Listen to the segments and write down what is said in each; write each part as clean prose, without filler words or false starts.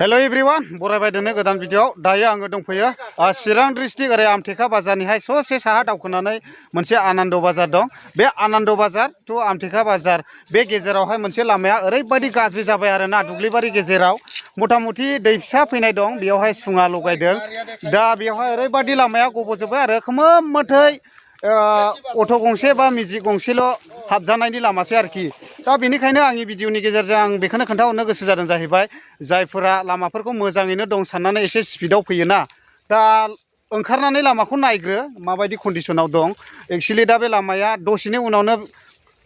hello everyone बरायबाय दोनो गोदान video दायो आङो दंफैयो चिरां डिस्ट्रिक्ट ओरै आमथेखा बाजारनिहाय ससे साहा दावखोनानै मोनसे आनन्द बाजार दं बे आनन्द बाजार टु आमथेखा बाजार बे गेजेरावहाय मोनसे लामाया ओरैबायदि गाज्रि जाबाय आरोना दुब्लिबारि गेजेराव मथा मथि दै फिसा फैनाय दं बेयावहाय सुङा लगायदों दा बेयावहाय ओरैबायदि लामाया गबोजोब्बाय आरो खोमोम मोथै अट' गंसे बा मेजिक गंसेल' हाबजानायनि लामासै आरोखि दा बेनिखायनो आंनि भिडिअनि गेजेरजों आं बेखौनो खोन्थाहरनो गोसो जादों जाहैबाय जायफोरा लामाफोरखौ मोजाङैनो दं साननानै एसे स्पिडआव फैयोना दा ओंखारनानै लामाखौ नायग्रो माबायदि कन्डिशनाव दं एक्चुअलि दा बे लामाया दसेनि उनावनो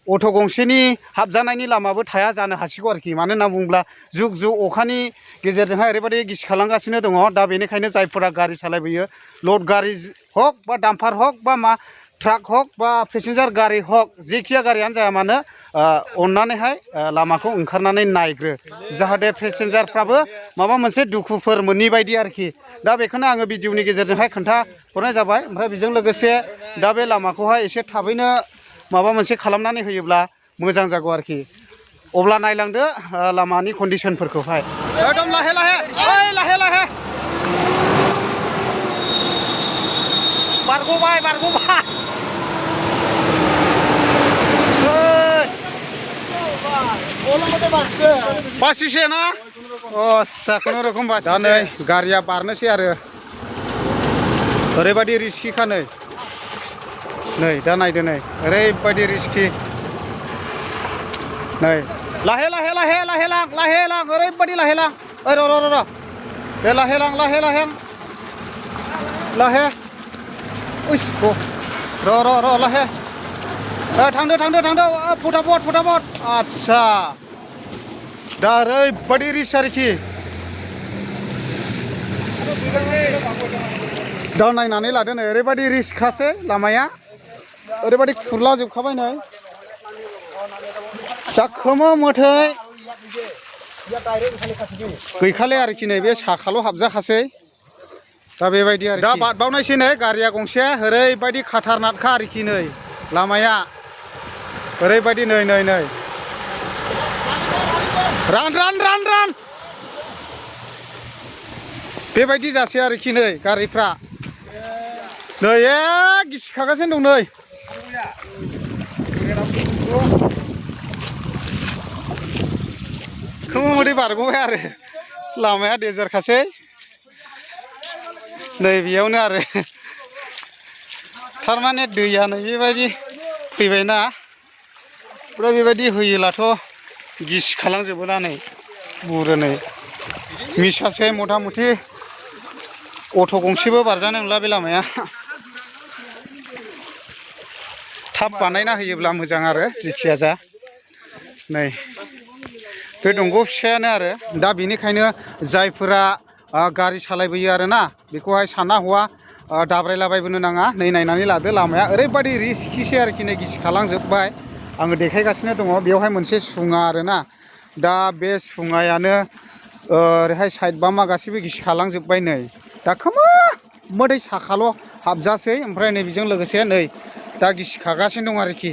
अट' गंसेनि हाबजानायनि लामाबो थाया जानो हासिगौ आरोखि मानो होनना बुङोब्ला जुग जुग अखानि गेजेरजोंहाय ओरैबायदि गिसिखालांगासिनो दङ दा बेनिखायनो जायफोरा गारि सालायबोयो लड गारि हक बा डाम्पार हक बा मा ट्राक हक बा पेसेन्जार गारि हक जेखिया गारियानो जाया मानो अननानैहाय लामाखौ ओंखारनानै नायग्रो जाहाथे पेसेन्जारफ्राबो माबा मोनसे दुखुफोर मोननि बायदि आरोखि दा बेखौनो आङो भिडिअनि गेजेरजोंहाय खोन्थाहरनाय जाबाय ओमफ्राय बेजों लोगोसे दा बे लामाखौहाय एसे थाबैनो माबा मोनसे खालामनानै होयोब्ला मोजां जागौ आरोखि अब्ला नायलांदो लामानि कन्डिशनफोरखौहाय एकदम लाहे लाहे ओइ लाहे लाहे बारग'बाय बासिसे ना अ खुनुरुखुम बासि दा नै गारिया बारनोसै आरो ओरैबायदि रिस्किखा नै दा नायदो नै ओरैबायदि रिस्कि नै लाहे लाहे लाहे लाहे लां ओरैबायदि लाहे लां ओइ र' दे लाहे लां लाहे उइस र' लाहे थांदो फटाफट आच्छा दा ओरैबायदि रिस्क आरोखि दा नायनानै लादो नै ओरैबायदि रिस्कखासै लामाया ओरैबायदि खुरला जोबखाबाय नै दा खोमोम मोथै गैखाले आरोखि नै बे साखाल' हाबजाखासै दा बेबायदि आरो दा बारबावनायसै नै गारिया गंसे ओरैबायदि खाटारनाकखा आरोखि नै लामाया ओरैबायदि नै रान बेबायदि जासै आरोखि नै गारिफ्रा नै गिसिखागासिनो दं नै खोमोम मोदै बारग'बाय आरो लामाया देन्जारखासै नै बेयावनो आरो थारमाने दैया नै बेबायदि फैबायना ओमफ्राय बेबायदि होयोब्लाथ' गिसिखालांजोबो ना नै बुरो नै मिसासै मथा मथि अट' गंसेबो बारजानाय नंला बे लामाया थाब बानायना होयोब्ला मोजां आरो जेखिया जा नै बे दंग' फिसायानो आरो दा बेनिखायनो जायफोरा गारि सालायबोयो आरोना बेखौहाय सानना हवा दाब्रायलाबायबोनो नाङा नै नायनानै लादो लामाया ओरैबायदि रिस्किसै आरोखि नै गिसिखालांजोब्बाय आङो देखायगासिनो दङ बेयावहाय मोनसे सुङा आरोना दा बे सुङायानो ओरैहाय साइड बामा गासिबो गिसिखालांजोब्बाय नै दा खोमोदै साखाल' हाबजासै ओमफ्राय नै बेजों लोगोसे नै दा गिसिखागासिनो दं आरोखि